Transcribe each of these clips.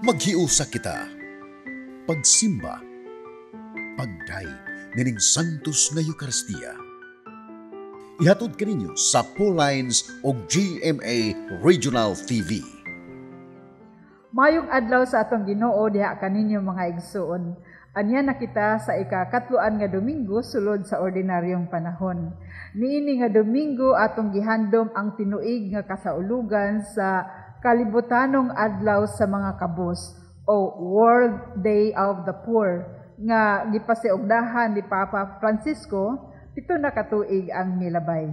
Maghiusa kita, pagsimba, pagdayeg nining Santos nga Eucharistia. Ihatod kaninyo sa Paulines o GMA Regional TV. Mayong adlaw sa atong Ginoo diha kaninyo mga igsuon. Anya na kita sa ikakatloan nga Domingo sulod sa ordinaryong panahon. Niini nga Domingo atong gihandom ang tinuig nga kasaulugan sa kalibutanong adlaw sa mga kabus o World Day of the Poor nga gipasiugdahan ni Papa Francisco 7 na katuig ang milabay.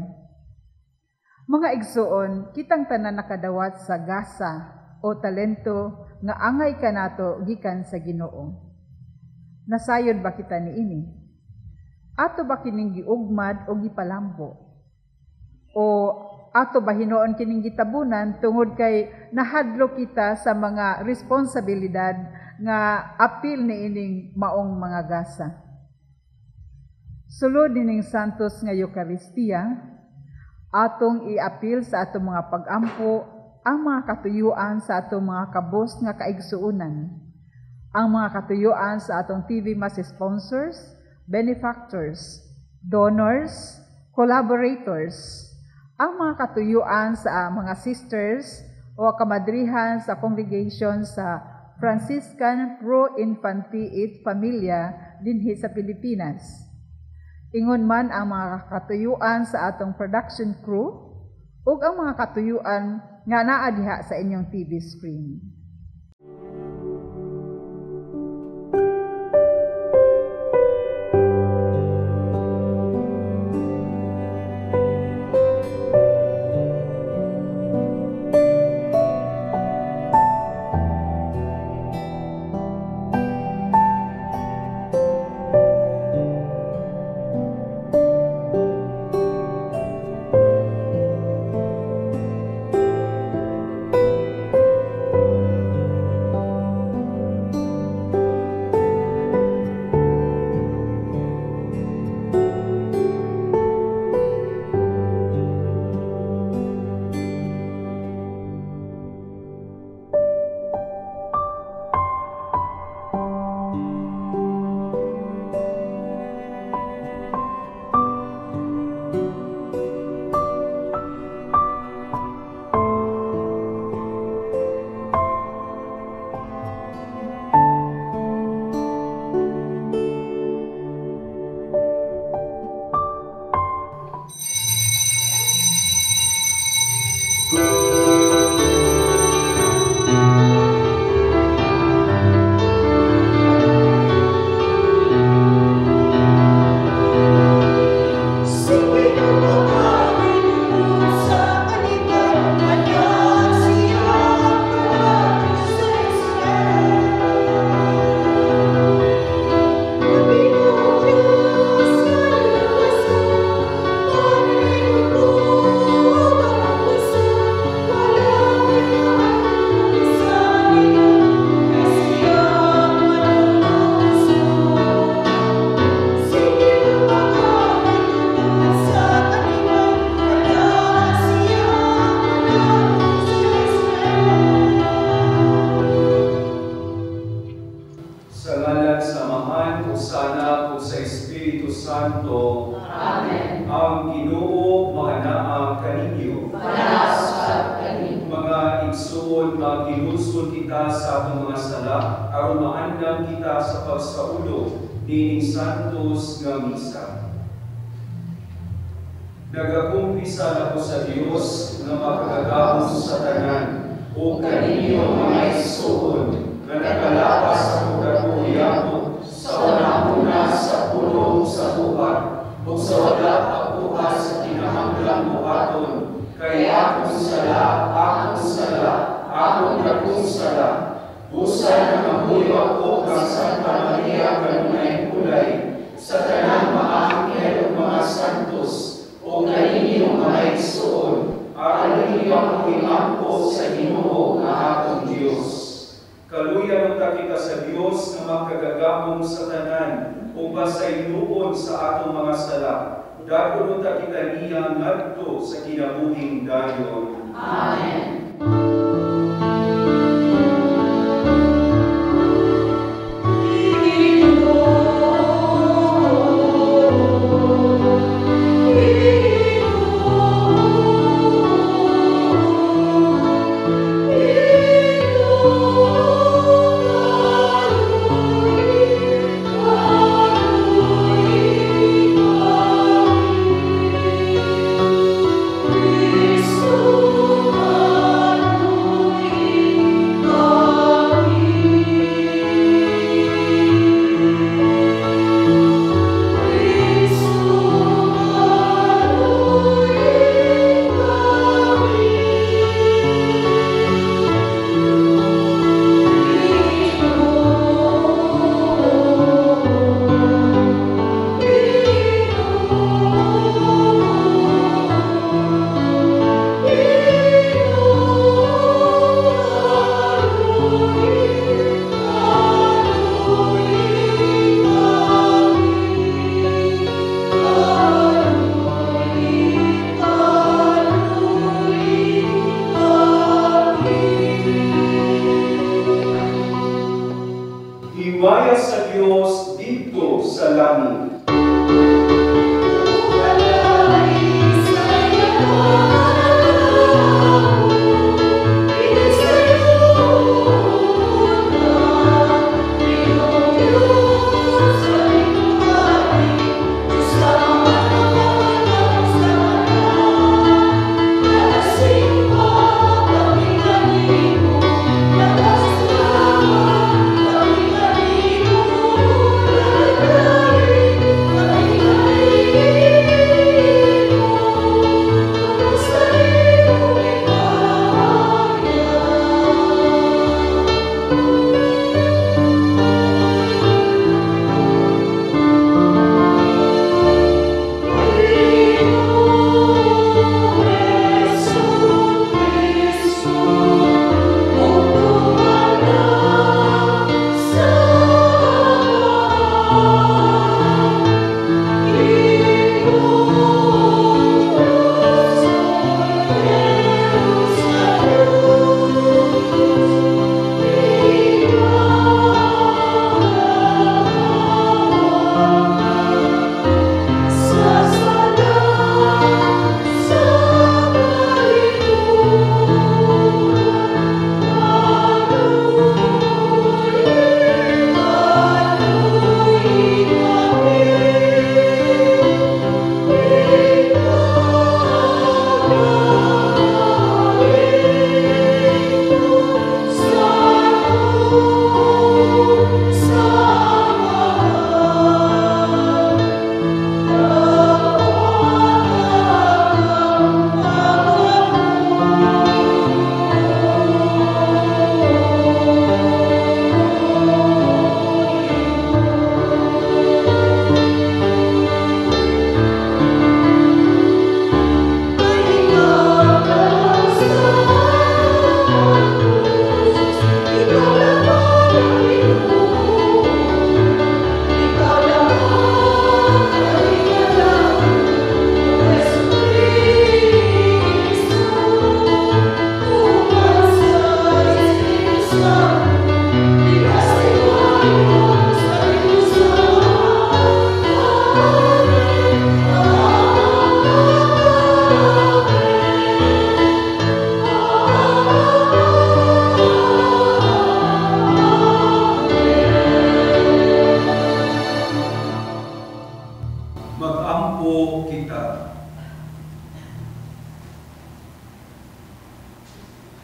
Mga igsuon, kitang tanan nakadawat sa gasa o talento nga angay kanato gikan sa Ginoo. Nasayod ba kita niini? Ato ba kining giugmad o gipalambo? O ato ba hinuon kining gitabunan tungod kay nahadlok kita sa mga responsibilidad nga apil niining maong mga gasa? Sulod nining Santos nga Eucharistia, atong iapil sa atong mga pag-ampo ang mga katuyuan sa atong mga kabos nga kaigsuonan, ang mga katuyuan sa atong TV Mass sponsors, benefactors, donors, collaborators, ang mga katuyuan sa mga sisters o kamadrihan sa congregation sa Franciscan Pro Infanti et Familia dinhi sa Pilipinas. Ingon man ang mga katuyuan sa atong production crew ug ang mga katuyuan nga naa diha sa inyong TV screen. Nagakumpisal ako sa Dios nga makagagahom sa tanan o kaninyo mga igsuon nga nakalapas ako dakuyamo sa una-una sa pulong sa buhat o sa wala pagbuha sa kinahanglang buhaton kay akong sala, akong sala, akong dakong sala. Busa nangamuyo ako kang Santa Maria kanunay kulay sa tanang maanghel ug mga santos o kaninyo mga igsuon, aron ninyo ako iampo sa Ginoo nga akong Dios. Kaluya unta kita sa Dios nga makagagahom sa tanan ug pasayloon sa atong mga sala. Dako unta kita niya ngadto sa kinabuhing dayon. Amen. Himaya sa Dios didto sa langit.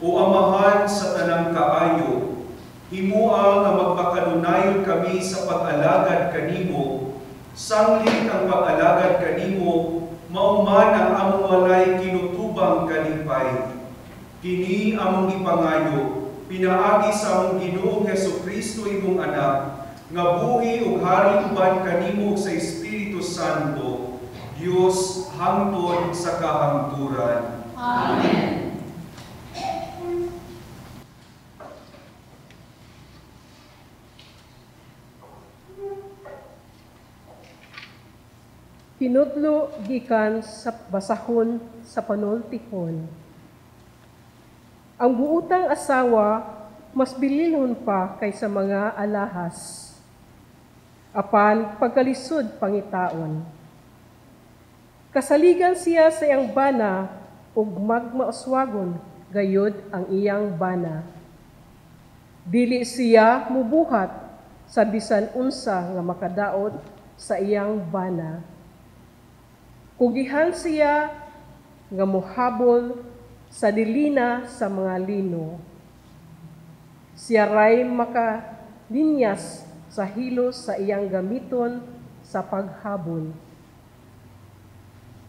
O Amahan sa tanang kaayo, himua nga magpakanunayon kami sa pag-alagad kanimo, sanglit ang pag-alagad kanimo, mauman ang among walay kinutubang kalipay. Kini among gipangayo, pinaagi sa among Ginoong Hesukristo imong anak, nga buhi ug hari uban kanimo sa Espiritu Santo, Dios hangtod sa kahangturan. Amen. Pinudlo gikan sa basahon sa panultihon. Ang buutang asawa mas bililhon pa kaysa mga alahas, apan pagkalisod pangitaon. Kasaligan siya sa iyang bana ug magmauswagon gayod ang iyang bana. Dili siya mubuhat sa bisan unsa nga makadaot sa iyang bana. Kugihan siya nga mohabol sa dilina sa mga lino. Siya ray makalinyas sa hilos sa iyang gamiton sa paghabol.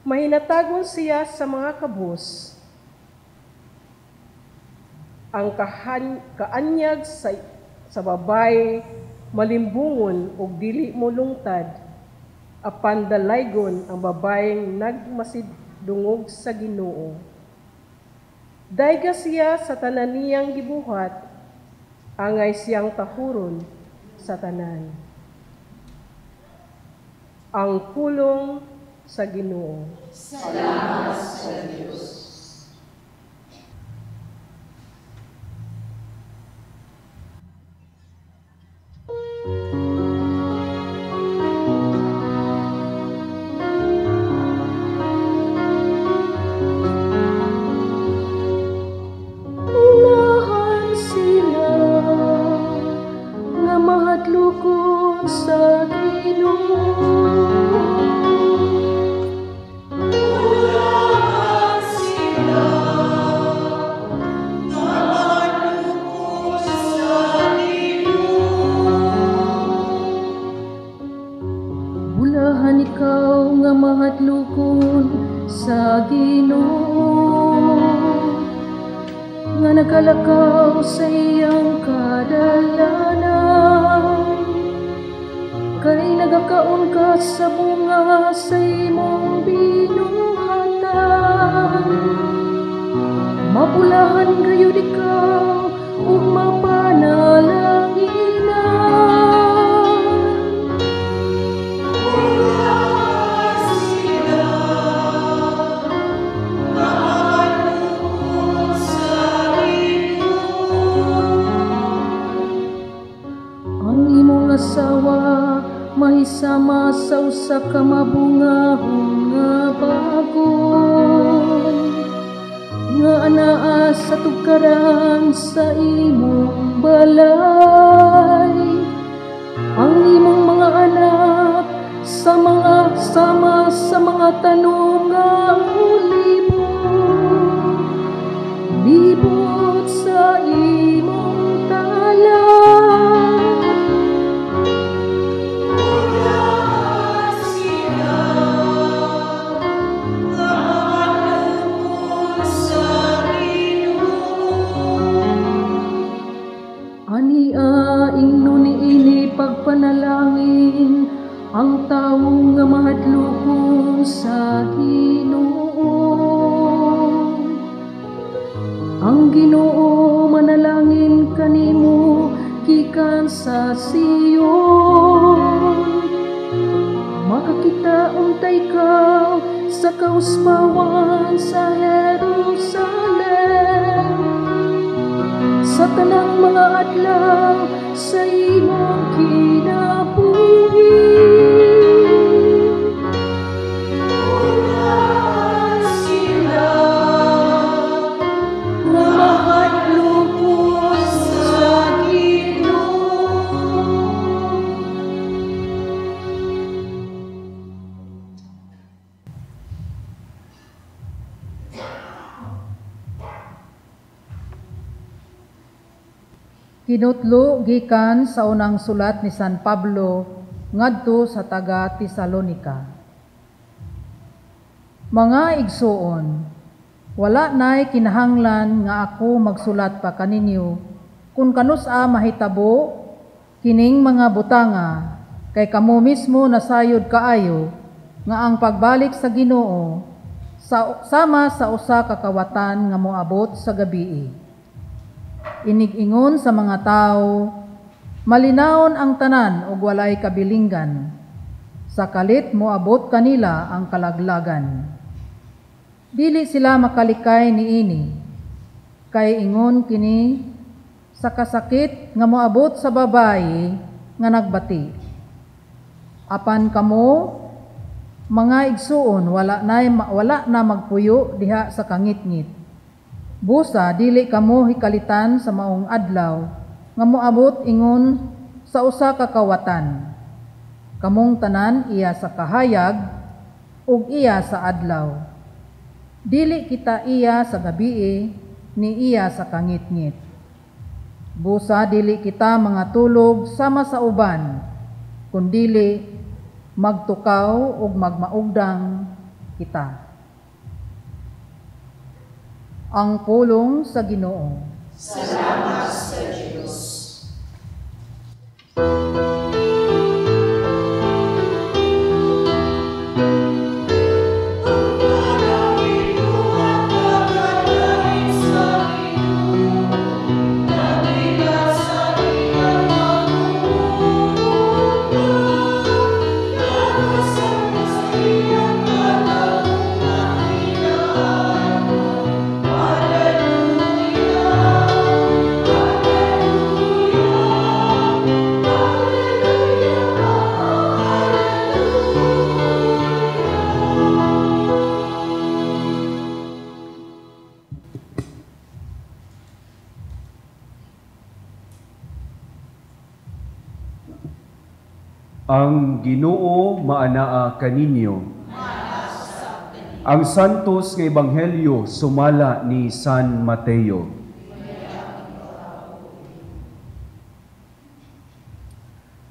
Mahinatagon siya sa mga kabos. Ang kaanyag sa babay malimbungon ug dili molungtad, apan dalaygon ang babayeng nagmasid dungog sa Ginoo. Dayga siya sa tanan niyang gibuhat, angay siyang tahuron sa tanan. Ang pulong sa Ginoo. Salamat sa Dios. sa Ginoo. Bulahan sila nga mahadlokon sa Ginoo. Bulahan ikaw nga mahadlokon sa Ginoo, nga nakalakaw sa iyang kadalanan. Kay nagakaon ka sa bunga sa imong binuhatan. Mapulahan gayud ikaw ug mapanalanginan. Bulahan sila nga mahadlokon sa Ginoo. Ang imong asawa mahisama sa usa ka mabungahon nga bagon, nga anaa sa tugkaran sa imong balay. Ang imong mga anak sa mga sama sa mga tanom nga olibo, libot sa imong talat. Bulahan sila nga mahadlokon sa Ginoo. Ania ingnon niini pagpanalangin ang tawo nga mahadlokon sa Ginoo. Ang Ginoo manalangin kanimo gikan sa Sion. Makakita unta ikaw sa kauspawan sa Jerusalem, sa tanang mga adlaw sa imong kinabuhi. Bulahan sila nga mahadlokon sa Ginoo. Kinutlo gikan sa unang sulat ni San Pablo ngadto sa taga Tesalonika. Mga igsuon, wala na'y kinahanglan nga ako magsulat pa kaninyo kung kanus-a mahitabo kining mga butanga, kay kamo mismo nasayod kaayo nga ang pagbalik sa Ginoo sama sa usa ka kawatan nga moabot sa gabii. Inig-ingon sa mga tao, malinawon ang tanan ug walay kabilinggan. Sa kalit moabot kanila ang kalaglagan. Dili sila makalikay niini, kay ingon kini sa kasakit nga moabot sa babayi nga nagbati. Apan kamo, mga igsuon, wala na magpuyo diha sa kangitngit. Busa dili kamo hikalitan sa maong adlaw nga moabot ingon sa usa ka kawatan. Kamong tanan iya sa kahayag ug iya sa adlaw. Dili kita iya sa gabii ni iya sa kangitngit. Busa dili kita mga tulog sama sa uban, kundili magtukaw ug magmaugdang kita. Ang pulong sa Ginoo. Salamat sa Dios. Hallelujah. Ang Ginoo maanaa kaninyo. Ang Santos nga Ebanghelyo sumala ni San Mateo.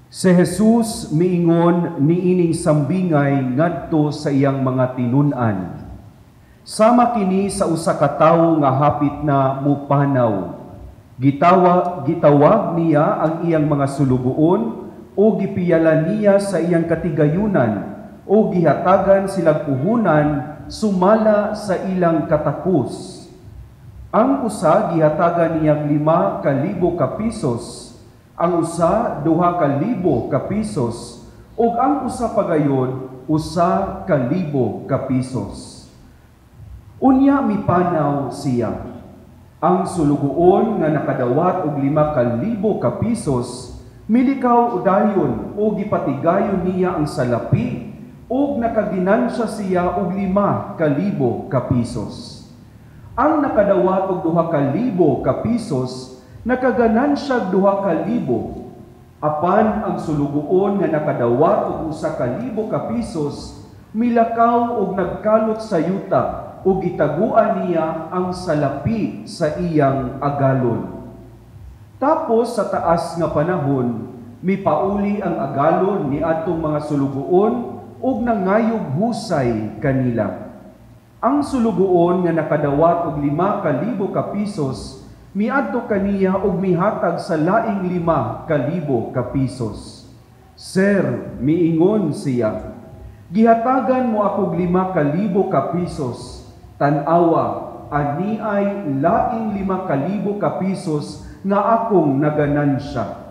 Si Jesus miingon niining sambingay ngadto sa iyang mga tinun-an. Sama kini sa usa ka tawo nga hapit na mupanaw. Gitawag niya ang iyang mga sulugoon o gipiyala niya sa iyang katigayunan o gihatagan silang puhunan sumala sa ilang katakos. Ang usa gihatagan niyang 5,000 ka pesos, ang usa 2,000 ka pesos, ug ang usa pagayon 1,000 ka pesos. Unya mipanaw siya. Ang sulugoon nga nakadawat og 5,000 ka pesos, milikaw dayon o gipatigayon niya ang salapi ug nakaginansya siya og 5,000 ka pesos. Ang nakadawat og 2,000 ka pesos, nakaganansya 2,000. Apan ang sulugoon nga nakadawat og 1,000 ka pesos, milakaw og nagkalot sa yuta ug gitaguan niya ang salapi sa iyang agalon. Tapos sa taas nga panahon, mipauli ang agalon ni atong mga sulugoon ug nangayog husay kanila. Ang sulugoon nga nakadawat og 5,000 ka pesos, miadto kaniya og mihatag sa laing 5,000 ka pesos. Sir, miingon siya, gihatagan mo akog 5,000 ka pesos. Tan-awa, ani ay laing 5,000 ka pesos nga akong naganansya.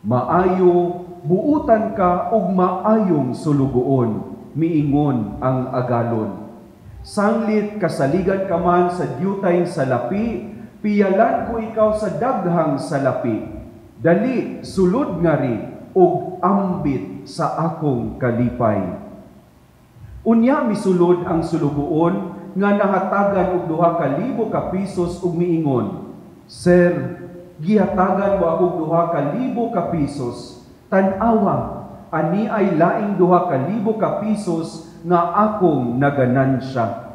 Maayo, buutan ka og maayong sulugoon, miingon ang agalon. Sanglit kasaligan ka man sa dyutay salapi, piyalan ko ikaw sa daghang salapi. Dali, sulod ngari og ambit sa akong kalipay. Unya misulod ang sulugoon nga nahatagan og 2,000 ka pesos ug miingon, Sir, gihatagan mo akog 2,000 ka pesos. Tan-awa, ani ay laing 2,000 ka pesos nga akong naganansya.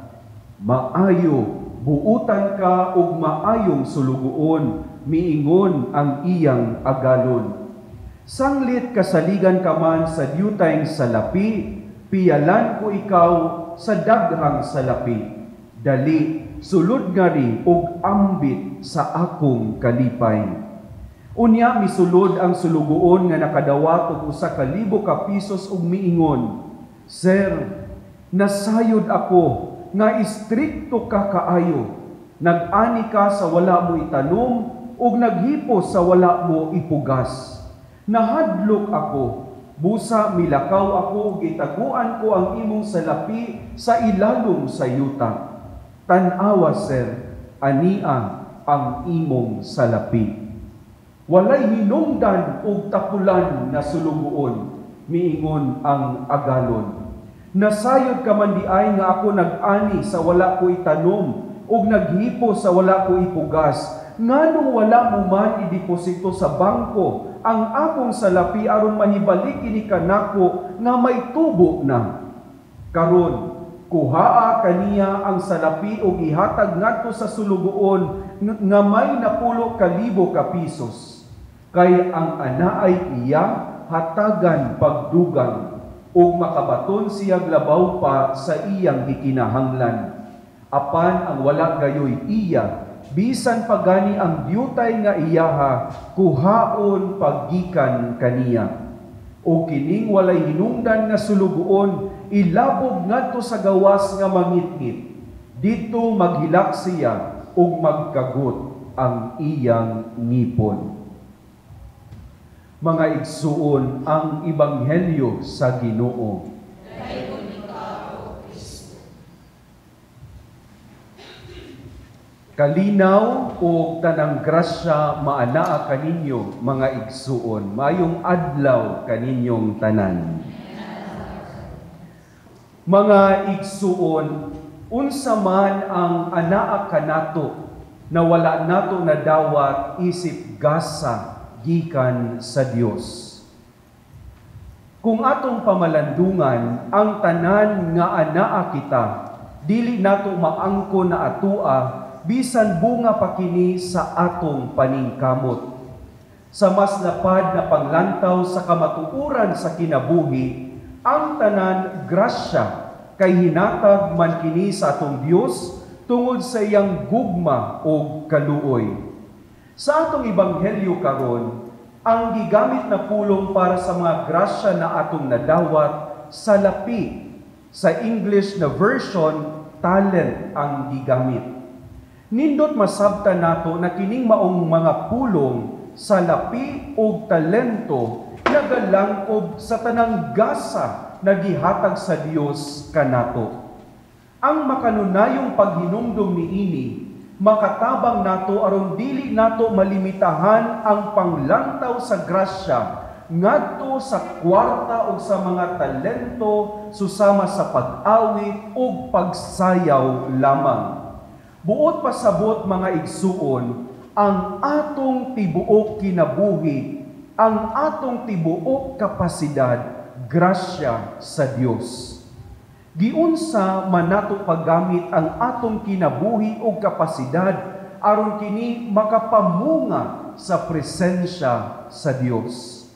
Maayo, buutan ka og maayong sulugoon, miingon ang iyang agalon. Sanglit kasaligan ka man sa dyutay salapi, piyalan ko ikaw sa daghang salapi. Dali, sulod ngari og ambit sa akong kalipay. Unya misulod ang sulugoon nga nakadawat og 1,000 ka pesos ug miingon, Sir, nasayod ako nga istrikto ka kaayo. Nag-ani ka sa wala mo itanom ug naghipos sa wala mo ipugas. Nahadlok ako, busa milakaw ako, gitaguan ko ang imong salapi sa ilalom sa yuta. Tan-awa, sir, ania ang imong salapi. Walay hinungdan ug tapulan na sulugoon, miingon ang agalon. Nasayod ka man diay nga ako nag-ani sa wala ko itanom ug naghipo sa wala ko ipugas. Nganong wala mo man ideposito sa bangko ang akong salapi aron mahibalik kini kanako nga may tubo na. Karon, kuhaa kaniya ang salapi ug ihatag ngadto sa sulugoon nga may 10,000 ka pesos. Kay ang anaay iya hatagan pagdugang ug makabaton siyag labaw pa sa iyang gikinahanglan. Apan ang wala gayoy iya, bisan pagani ang dyutay nga iyaha, kuhaon paggikan kaniya. O kining walay hinungdan nga sulugoon, ilabog ngadto sa gawas nga mangitngit. Dito maghilak siya ug magkagot ang iyang ngipon. Mga igsuon, ang Ebanghelyo sa Ginoo. Kalinaw o tanang grasya maanaa kaninyo mga igsuon. Maayong adlaw kaninyong tanan. Mga igsuon, unsa man ang anaa kanato na wala nato nadawat isip gasa gikan sa Dios. Kung atong pamalandungan ang tanan nga anaa kita, dili nato maangkon na atua bisan bunga pa kini sa atong paningkamot. Sa mas lapad na panglantaw sa kamatuoran sa kinabuhi, ang tanan grasya kay hinatag man kini sa atong Dios tungod sa iyang gugma o kaluoy. Sa atong ebanghelyo karon, ang gigamit na pulong para sa mga grasya na atong nadawat, salapi. Sa English na version, talent ang gigamit. Nindot masabtan nato na kining maong mga pulong, salapi o talento, nagalangkob sa tanang gasa na gihatag sa Dios kanato. Ang makanunayong paghinumdum niini makatabang nato aron dili nato malimitahan ang panglantaw sa grasya ngadto sa kwarta o sa mga talento susama sa pag-awit ug pagsayaw lamang. Buot pasabot, mga igsuon, ang atong tibuok kinabuhi, ang atong tibuok kapasidad, grasya sa Dios. Giunsa man nato paggamit ang atong kinabuhi o kapasidad aron kini makapamunga sa presensya sa Dios?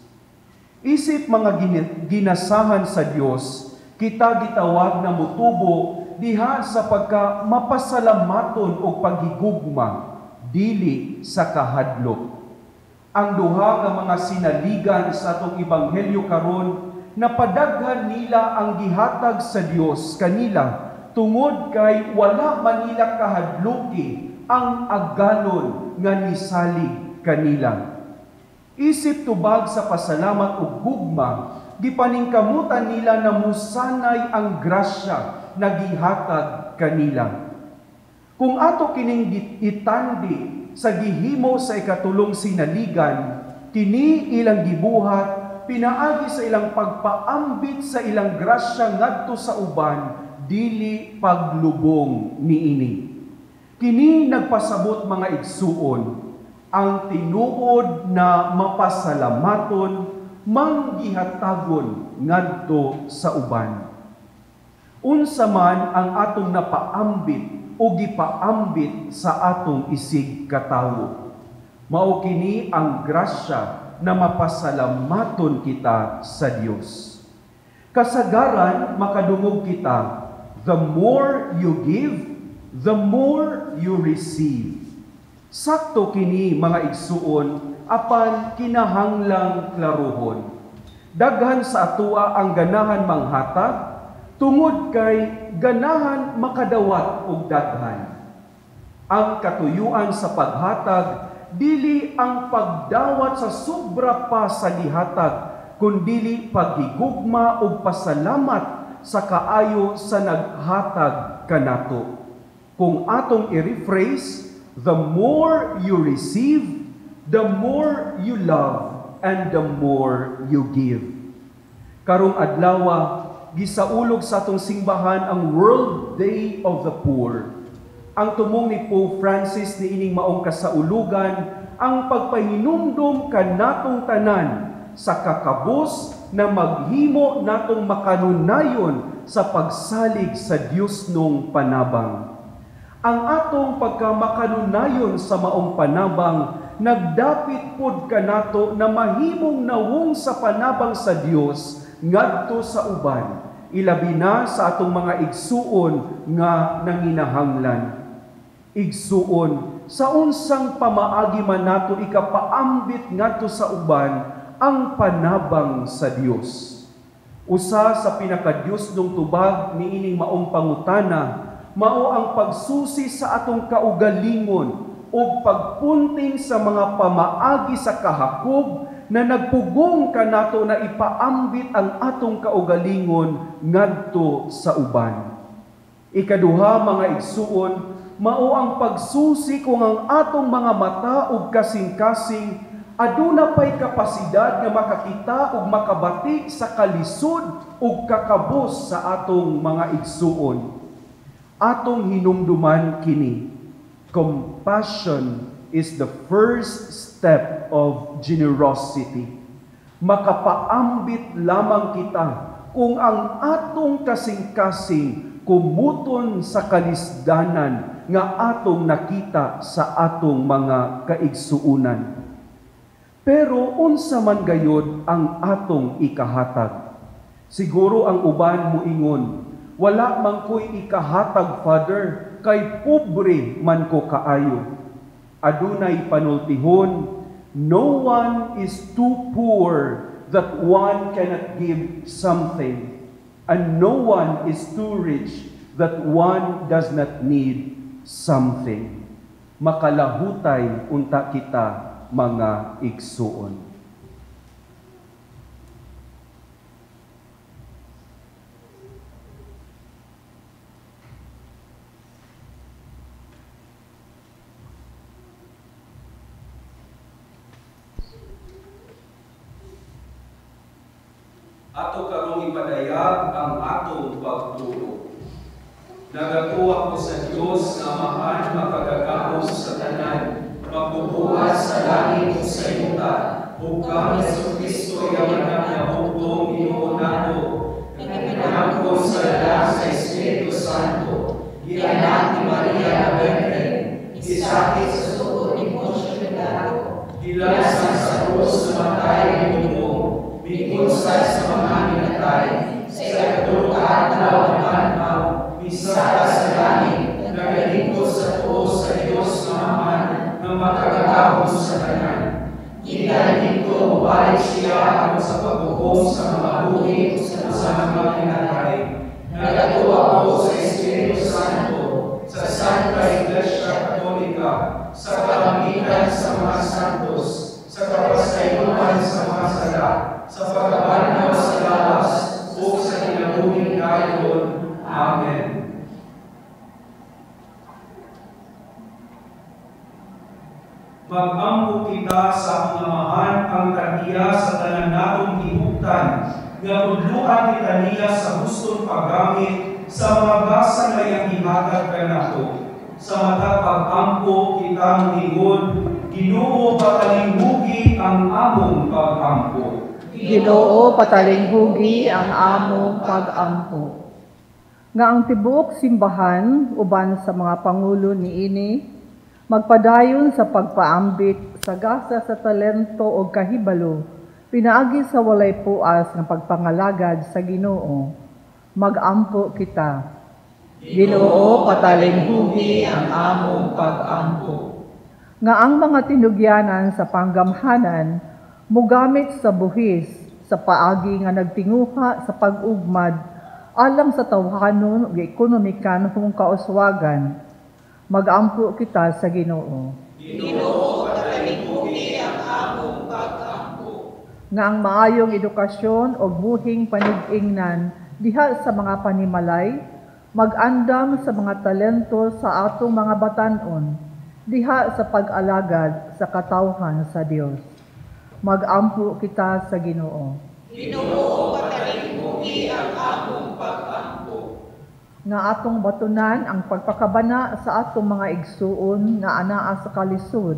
Isip mga ginasahan sa Dios, kita gitawag na mutubo diha sa pagka mapasalamaton og paghigugma, dili sa kahadlok. Ang duha nga mga sinaligan sa atong ebanghelyo karon, napadaghan nila ang gihatag sa Dios kanila tungod kay wala man nila kahadluki ang agalon nga nisalig kanila. Isip tubag sa pasalamat ug gugma, gipaningkamutan nila na musanay ang grasya na gihatag kanila. Kung ato kining itandi sa gihimo sa ikatulong sinaligan, kini ilang gibuhat pinaagi sa ilang pagpaambit sa ilang grasya ngadto sa uban, dili paglubong niini. Kini nagpasabot, mga igsuon, ang tinuod na mapasalamaton manggihatagon ngadto sa uban. Unsa man ang atong napaambit o gipaambit sa atong isig katawo, mao kini ang grasya na mapasalamaton kita sa Dios. Kasagaran makadungog kita, "The more you give, the more you receive." Sakto kini, mga igsuon, apan kinahanglang klaruhon. Daghan sa atua ang ganahan manghatag tungod kay ganahan makadawat og daghan. Ang katuyuan sa paghatag dili ang pagdawat sa sobra pa sa gihatag, kundili paghigugma ug pasalamat sa kaayo sa naghatag kanato. Kung atong i-rephrase, the more you receive, the more you love, and the more you give. Karong adlawa, gisaulog sa atong simbahan ang World Day of the Poor. Ang tumong ni Pope Francis niining maong kasaulugan, ang pagpahinumdum kanatong tanan sa kakabos na maghimo natong makanunayon sa pagsalig sa Diosnong panabang. Ang atong pagkamakanunayon sa maong panabang nagdapit pod kanato na mahimong nawong sa panabang sa Dios ngadto sa uban, ilabi na sa atong mga igsuon nga nanginahanglan. Igsuon, sa unsang pamaagi man nato ikapaambit ngadto sa uban ang panabang sa Dios? Usa sa pinakadiyosnong tubag niining maong pangutana mao ang pagsusi sa atong kaugalingon o pagpunting sa mga pamaagi sa kahakob na nagpugong kanato na ipaambit ang atong kaugalingon ngadto sa uban. Ikaduha, mga igsuon, mao ang pagsusi kung ang atong mga mata ug kasing-kasing aduna pay kapasidad nga makakita ug makabati sa kalisod ug kakabos sa atong mga igsuon. Atong hinumduman kini. Compassion is the first step of generosity. Makapaambit lamang kita kung ang atong kasing-kasing kumuton sa kalisdanan nga atong nakita sa atong mga kaigsuunan. Pero unsa man gayod ang atong ikahatag? Siguro ang uban moingon, wala man ko'y ikahatag, Father, kay pobre man ko kaayo. Adunay panultihon, no one is too poor that one cannot give something, and no one is too rich that one does not need something. Makalahutay unta kita mga igsuon. Ato karong ipadayag ang atong pagtuo. Nagatuwa ko sa Dios nga Amahan makagagahom sa tanan, magbubuhat sa langit ug sa yuta, ug kang Hesukristo iyang anak nga bugtong Ginoo nato, nagpinangko sa lala sa Espiritu Santo, gianak ni Maria nga Birhen, gisakit sa sugo ni Poncio Pilato, gilansan sa krus, namatay, gilubong, mikunsay sa mga minatay, sa ikatulo ka adlaw nabanhaw, misaka sa langit, nagalingkod sa tuo sa Dios nga Amahan nga makagagahom sa tanan. Gikan didto mobalik siya aron sa paghukom sa mga buhi ug sa mga minatay. Nagatuo ako sa Espiritu Santo, sa Santa Iglesia Katolika, sa kalambitan sa mga santos, sa kapasayloan sa mga sala, sa pagkabanhaw sa lawas, ug sa kinabuhing dayon. Amen. Mag-ampo kita sa atong Amahan ang tag-iya sa tanan natong hihuptan, nga tudluan kita niya sa hustong paggamit sa mga gasa nga iyang gihatag kanato. Sa matag pag-ampo kita moingon, Ginoo, patalinghugi ang among pag-ampo. Ginoo, patalinghugi ang among pag-ampo. Nga ang tibuok simbahan uban sa mga pangulo niini magpadayon sa pagpaambit sa gasa sa talento o kahibalo pinaagi sa walay puas nga pagpangalagad sa Ginoo. Mag-ampo kita. Ginoo, patalinghugi ang among pag-ampo. Nga ang mga tinugyanan sa panggamhanan mugamit sa buhis sa paagi nga nagtinguha sa pag-ugmad alang sa tawhanon ug ekonomikanhong kauswagan. Mag-ampo kita sa Ginoo. Ginoo, patalinghugi ang among pag-ampo. Nga ang maayong edukasyon o buhing panig-ingnan diha sa mga panimalay, mag-andam sa mga talento sa atong mga batan-on, diha sa pag-alagad sa katawhan sa Dios. Mag-ampo kita sa Ginoo. Ginoo, patalinghugi ang among pag-ampo. Nga atong batunan ang pagpakabana sa atong mga igsuon nga anaa sa kalisod,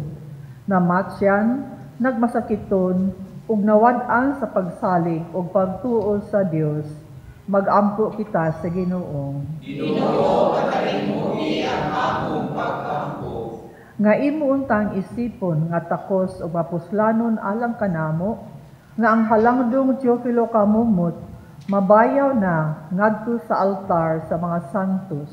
namatsyan, nagmasakiton, ug nawad-an sa pagsalig ug pagtuo sa Dios. Mag-ampo kita sa Ginoo. Ginoo, patalinghugi ang among pag-ampo. Nga imo untang isipon nga takos ug mapuslanon alang kanamo, nga ang halangdong Teofilo Camomot mabayaw na ngadto sa altar sa mga santos.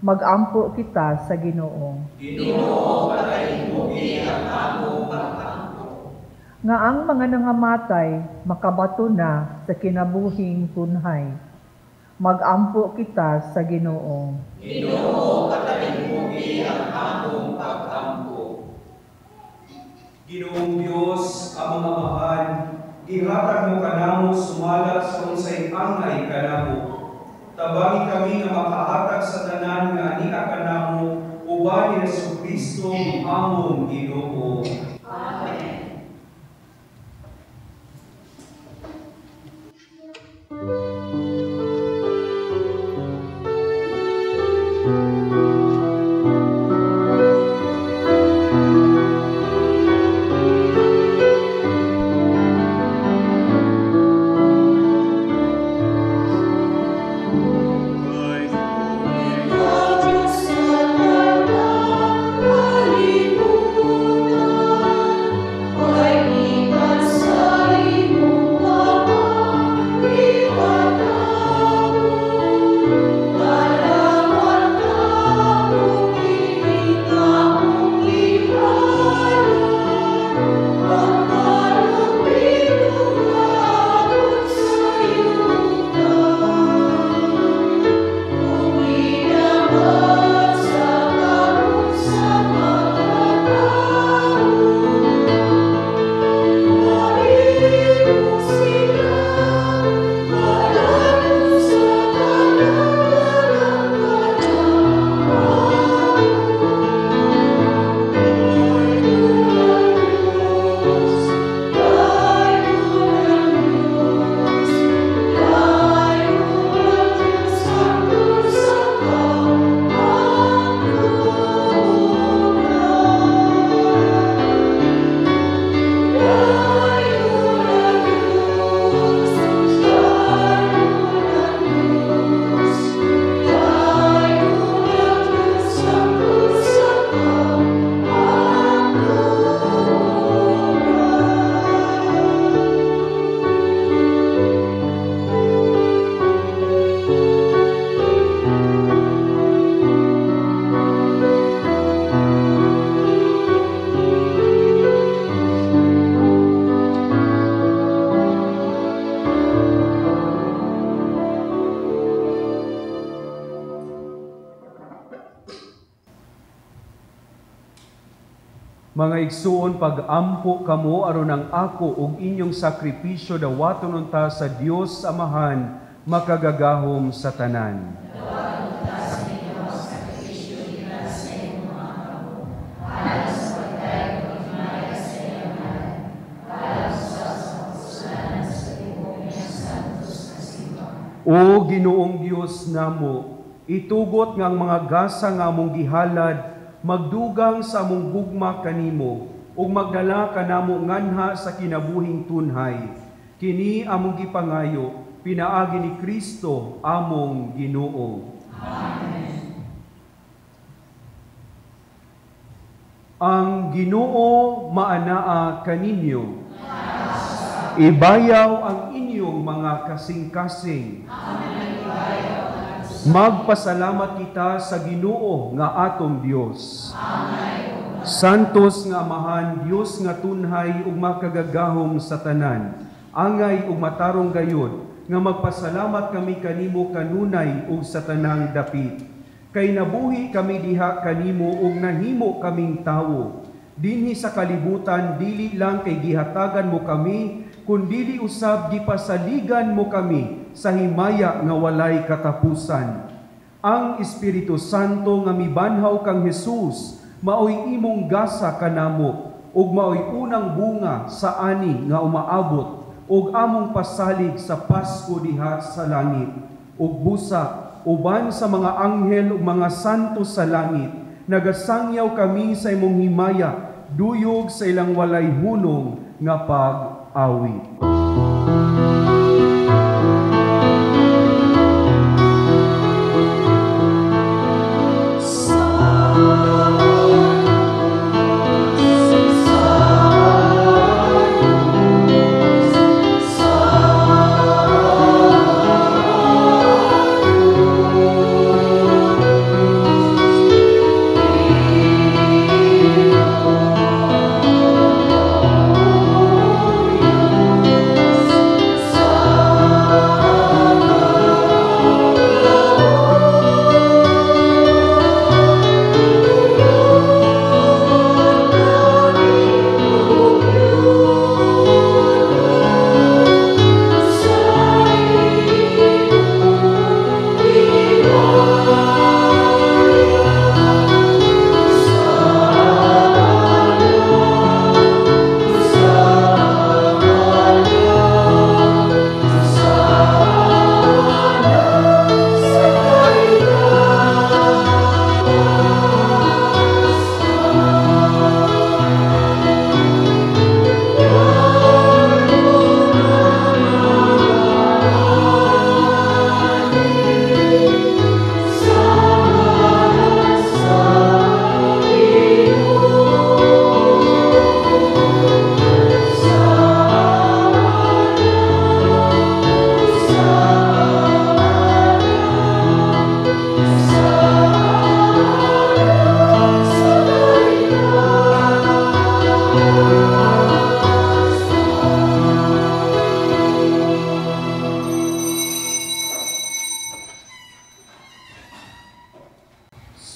Mag-ampo kita sa Ginoo. Ginoo, patalinghugi ang among pag-ampo. Nga ang mga nangamatay makabato na sa kinabuhing tunhay. Mag-ampo kita sa Ginoo. Ginoo, patalinghugi ang among pag-ampo. Ginoong Dios, among Amahan, gihatag mo kanamo sumala sa unsay angay kanamo. Tabangi kami nga makahatag sa tanan nga ania kanamo uban ni Hesukristo among Ginoo. Amen. Mga igsuon, pag-ampo kamo aron ang ako ug inyong sakripisyo dawaton unta sa Dios Amahan makagagahom sa tanan. O Ginoong Dios namo, itugot nga ang mga gasa nga among gihalad magdugang sa among gugma kanimo ug magdala kanamo nganha sa kinabuhing tunhay. Kini among gipangayo pinaagi ni Kristo among Ginoo. Amen. Ang Ginoo maanaa kaninyo. Ibayaw ang inyong mga kasing-kasing. Magpasalamat kita sa Ginoo nga atong Dios. Amen. Santos nga Amahan, Dios nga tunhay ug makagagahom sa tanan, angay ug matarong gayud nga magpasalamat kami kanimo kanunay ug sa tanang dapit. Kay nabuhi kami diha kanimo ug nahimo kaming tawo. Dinhi sa kalibutan dili lang kay gihatagan mo kami, kundili usab gipasaligan mo kami sa himaya nga walay katapusan. Ang Espiritu Santo nga mibanhaw kang Hesus maoy imong gasa kanamo ug maoy unang bunga sa ani nga umaabot ug among pasalig sa Pasko diha sa langit. Ug busa uban sa mga anghel ug mga santo sa langit, nagasangyaw kami sa imong himaya duyog sa ilang walay hunong nga pag-awit.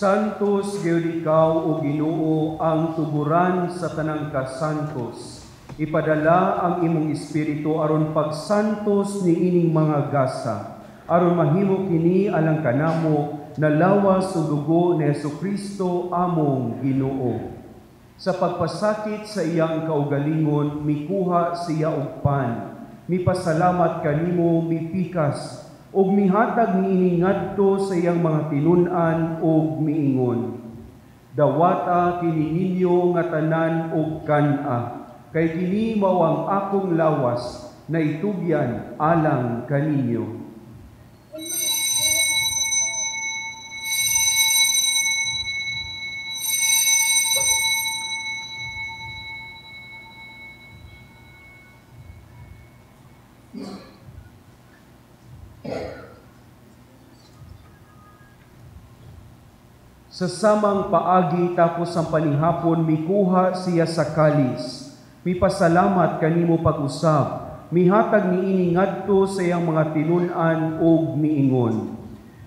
Santos gyud ikaw, o Ginoo, ang tuguran sa tanang kasantos. Ipadala ang imong espiritu aron pagsantos niining mga gasa, aron mahimo kini alang kanamo na lawas ug dugo ni Hesukristo among Ginoo. Sa pagpasakit sa iyang kaugalingon, mikuha siya og pan, mipasalamat kanimo, mipikas ug mihatag niini ngadto sa iyang mga tinun-an ug miingon: Dawata kini ninyo nga tanan og kan-a, kay kini mao ang akong lawas na itugyan alang kaninyo. Sa samang paagi tapos ang panihapon, mikuha siya sa kalis. Mipasalamat kanimo pag-usab, mihatag niini ngadto sa iyang mga tinun-an ug miingon: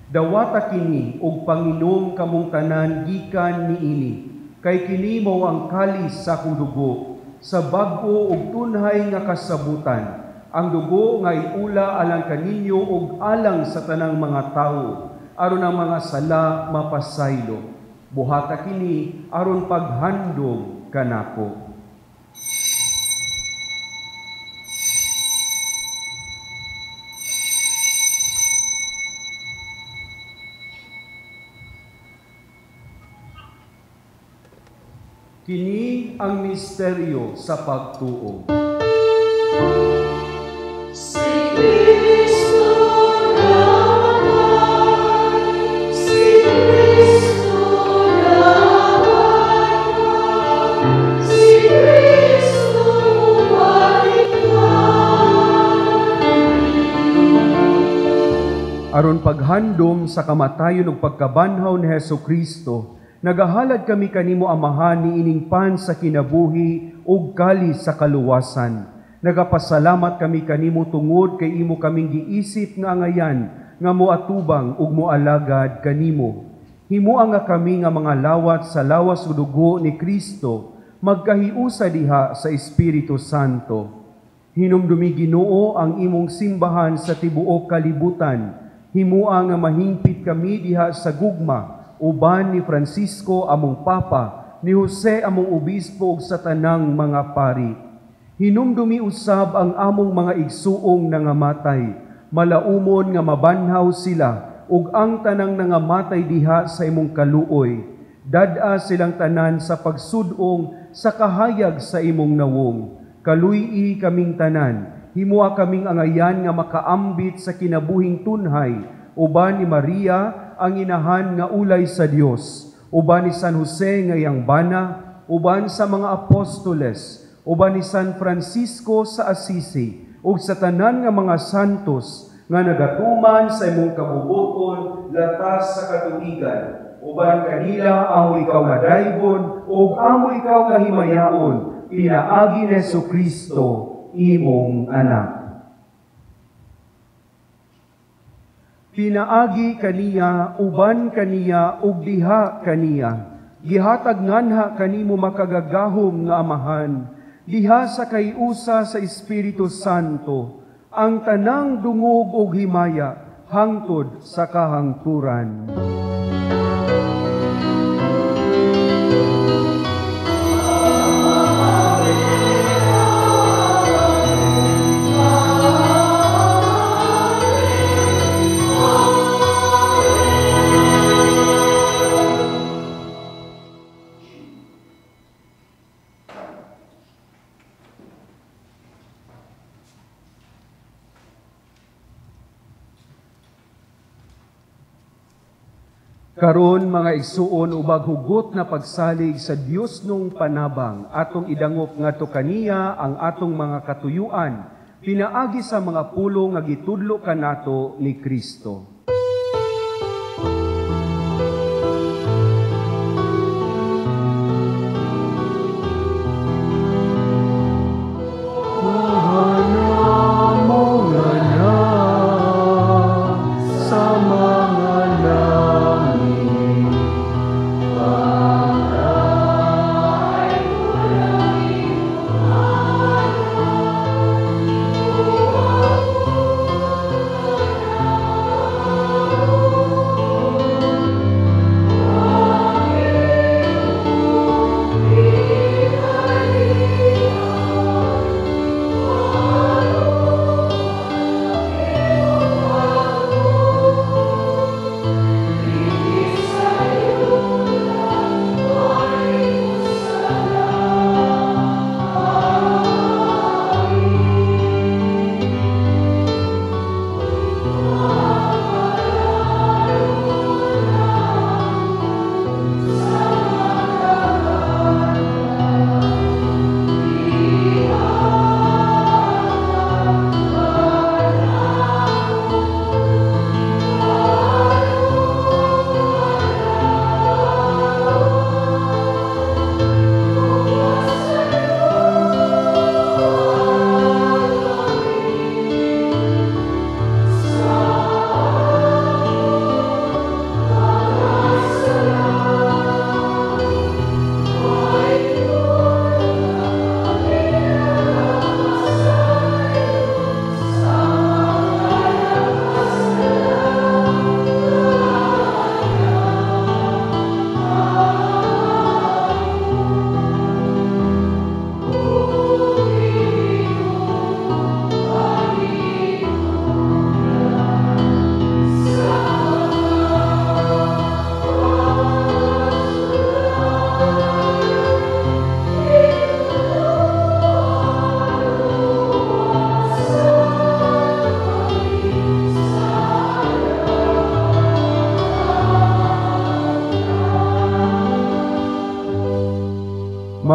Dawata kini og panginom kamong tanan gikan niini, Kay kini mao ang kalis sa akong dugo, sa bag-o ug tunhay nga kasabutan, ang dugo nga iula alang kaninyo ug alang sa tanang mga tawo, aron ang mga sala mapasaylo. Buhata kini aron paghandom kanako. Kini ang misteryo sa pagtuo. Si Kristo namatay, si Kristo nabanhaw, si Kristo balikan. Aron paghandom sa kamatayon ug pagkabanhaw ni Hesukristo, nagahalad kami kanimo Amahan niining pan sa kinabuhi ug kalis sa kaluwasan. Nagapasalamat kami kanimo tungod kay imo kaming giisip nga angayan nga moatubang ug moalagad kanimo. Himoa nga kami nga mga lawat sa lawas ug dugo ni Kristo, magkahiusa diha sa Espiritu Santo. Hinumdumi Ginoo ang imong simbahan sa tibuok kalibutan. Himoa nga mahingpit kami diha sa gugma uban ni Francisco among Papa, ni Jose among Obispo ug sa tanang mga pari. Hinumdumi usab ang among mga igsuong nangamatay, malaumon nga mabanhaw sila ug ang tanang nangamatay diha sa imong kaluoy. Dad-a silang tanan sa pagsud-ong sa kahayag sa imong nawong. Kaluy-i kaming tanan, himoa kaming angayan nga makaambit sa kinabuhing tunhay, uban ni Maria ang inahan nga ulay sa Dios, uban ni San Jose nga iyang bana, uban sa mga apostoles, uban ni San Francisco sa Assisi, ug sa tanan nga mga santos nga nagatuman sa imong kabubuton latas sa katuigan, uban kanila amo ikaw nga daygon ug amo ikaw nga himayaon, pinaagi ni Hesukristo imong anak. Pinaagi kaniya, uban kaniya, ug diha kaniya. Gihatag nganha kanimo makagagahom nga Amahan, diha sa kayusa sa Espiritu Santo, ang tanang dungog ug himaya hangtod sa kahangturan. Karon mga igsuon, ubag hugot na pagsalig sa Dios nung panabang, atong idangop ngadto kaniya ang atong mga katuyuan, pinaagi sa mga pulong nga gitudlo kanato ni Kristo.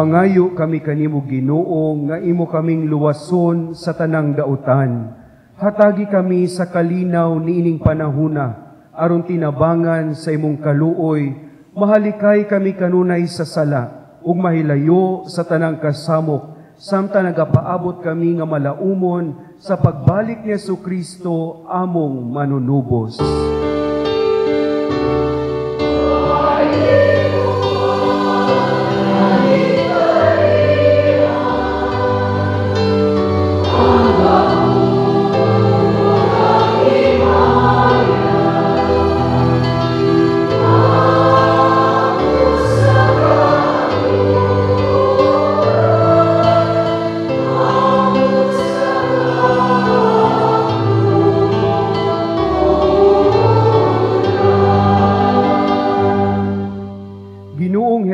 Mangayo kami kanimo, Ginoo, nga imo kaming luwason sa tanang dautan. Hatagi kami sa kalinaw niining panahuna, aron tinabangan sa imong kaluoy, mahalikay kami kanunay sa sala, ug mahilayo sa tanang kasamok, samtang nagapaabot kami nga malaumon sa pagbalik ni Hesukristo among manunubos.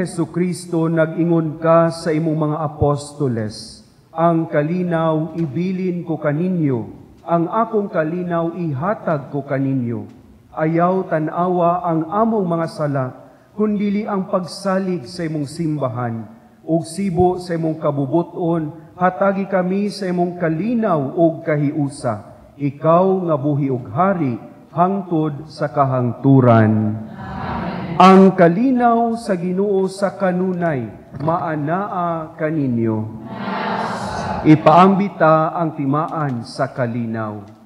Jesucristo, nag-ingon ka sa imong mga apostoles, ang kalinaw ibilin ko kaninyo, ang akong kalinaw ihatag ko kaninyo. Ayaw tan-awa ang among mga sala, kundili ang pagsalig sa imong simbahan, ug sibo sa imong kabubuton, hatagi kami sa imong kalinaw ug kahiusa. Ikaw nga buhi ug hari, hangtod sa kahangturan. Ang kalinaw sa Ginoo sa kanunay, maanaa kaninyo. Ipaambita ang timaan sa kalinaw.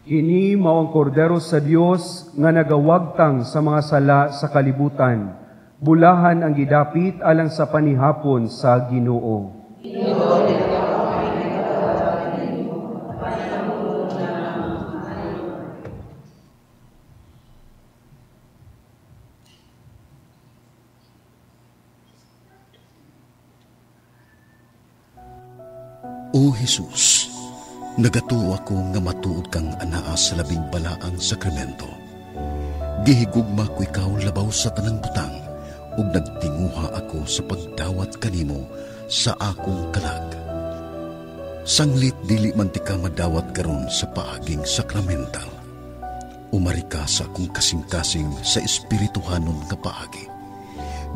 Kini mao ang kordero sa Dios nga nagawagtang sa mga sala sa kalibutan. Bulahan ang gidapit alang sa panihapon sa Ginoo. O Jesus, nagatuo ako nga matuod kang anaa sa labing balaang sakramento. Gihigugma ko ikaw labaw sa tanang butang, ug nagtinguha ako sa pagdawat kanimo sa akong kalag. Sanglit dili man ti ka madawat karon sa paaging sakramental. Umari ka sa akong kasing-kasing sa espirituhanon nga paagi.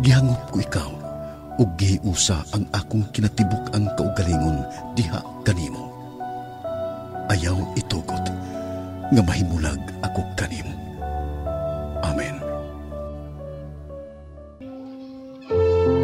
Gihangop ko ikaw, ug gihiusa ang akong kinatibuk-ang kaugalingon diha kanimo. Ayaw itugot nga mahimulag ako kanimo. Amen. Thank you.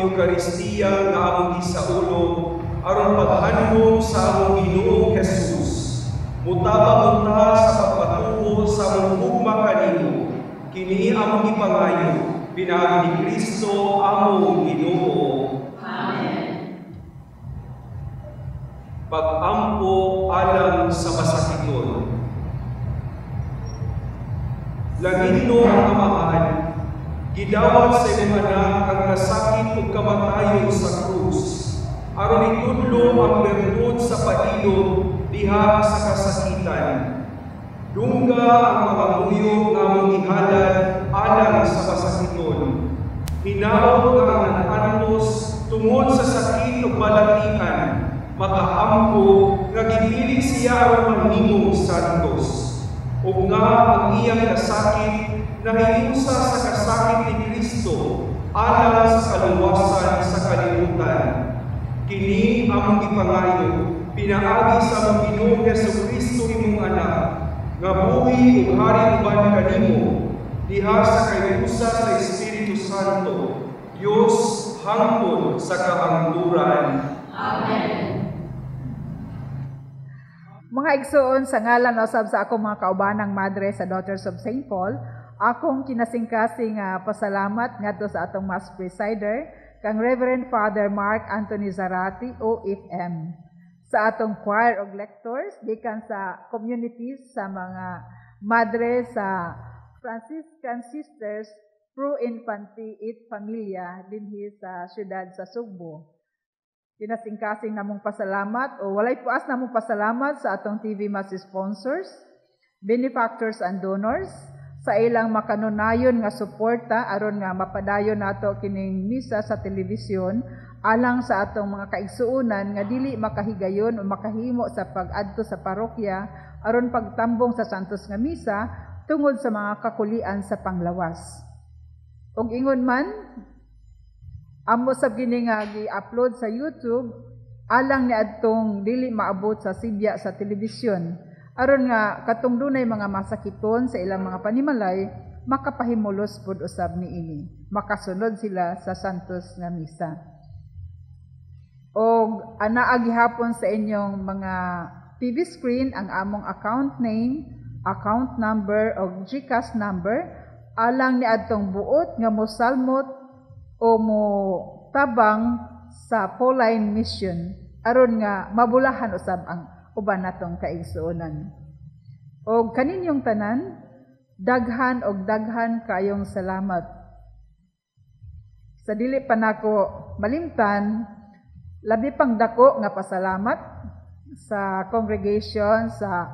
Eukaristiya nga among gisaulog aron paghandom sa among Ginoong Jesus. Mutabang unta sa pagpatuo sa among gugma kanimo. Kini among gipangayo pinaagi ni Kristo among Ginoo. Amen. Pag-ampo alang sa masakiton. Langitnong Amahan, gidawat sa imong Anak ang kasakit ug kamatayon sa krus aron itudlo ang bertud sa pailom diha sa kasakitan. Dungga ang mga muyo nga among gihalad alang sa masakiton. Hinaot nga ang nag-antos tungod sa sakit ug balatian makaampo nga gipili siya aron mahimong santos ug nga ang iyang kasakit nahiusa sa kasakit ni Kristo alang sa kaluwasan sa kalibutan. Kini among gipangayo pinaagi sa among Ginoong Hesukristo, imong Anak, nga buhi ug hari uban kanimo diha sa kayusa sa Espiritu Santo, Dios, hangtod sa kahangturan. Amen. Mga igsoon, sa ngalan usab sa akong mga kaubanang madre sa Daughters of St. Paul, akong kinasingkasing pasalamat ngadto sa atong Mass Presider, kang Reverend Father Mark Anthony Zarati, OFM. Sa atong choir og lectors, gikan sa communities sa mga madre sa Franciscan Sisters Pro Infanti et Familia dinhi sa siyudad sa Sugbo. Kinasingkasing namong pasalamat o walay puas namong pasalamat sa atong TV Mass sponsors, benefactors and donors sa ilang makanunayon nga suporta aron nga mapadayon nato kining misa sa telebisyon alang sa atong mga kaigsuonan nga dili makahigayon o makahimo sa pag-adto sa parokya aron pagtambong sa Santos nga Misa tungod sa mga kakulian sa panglawas. Ug ingon man, amo sab kini nga gi-upload sa YouTube alang niadtong dili maabot sa sibya sa telebisyon aron nga katong dunay mga masakiton sa ilang mga panimalay makapahimulos pud usab niini, makasunod sila sa Santos nga Misa. Og anaa gihapon sa inyong mga TV screen ang among account name, account number og GCash number alang niadtong buot nga mosalmot o mo tabang sa Pauline Mission aron nga mabulahan usab ang uban natong kaigsuonan. Og kaninyong tanan, daghan og daghan kayong salamat. Sa dili pa nako malimtan, labi pang dako nga pasalamat sa congregation sa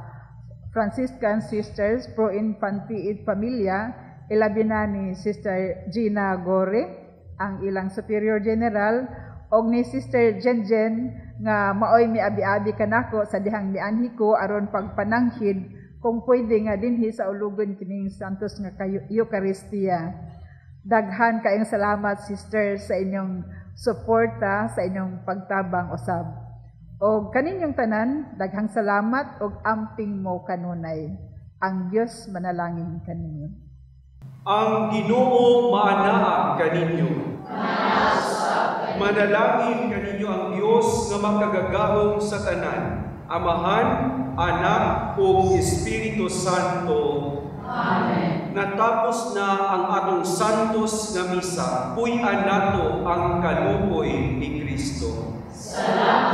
Franciscan Sisters Pro Infanti et Familia, ilabi na ni Sister Gina Gore, ang ilang Superior General, og ni Sister Jenjen nga maoy miabi-abi kanako sa dihang mianhi ko aron pagpananghid kung pwede nga dinhi saulugon kining Santos nga Eucharistia. Daghan kayong salamat, sister, sa inyong suporta, sa inyong pagtabang usab. Og kaninyong tanan, daghang salamat og amping mo kanunay. Ang Dios manalangin kaninyo. Ang Ginoo maanaa kaninyo. Manalangin kaninyo ang Dios nga makagagahom sa tanan, Amahan, Anak ug Espiritu Santo. Amen. Natapos na ang atong Santos nga Misa. Puy-an nato ang kaluoy ni Kristo. Salamat.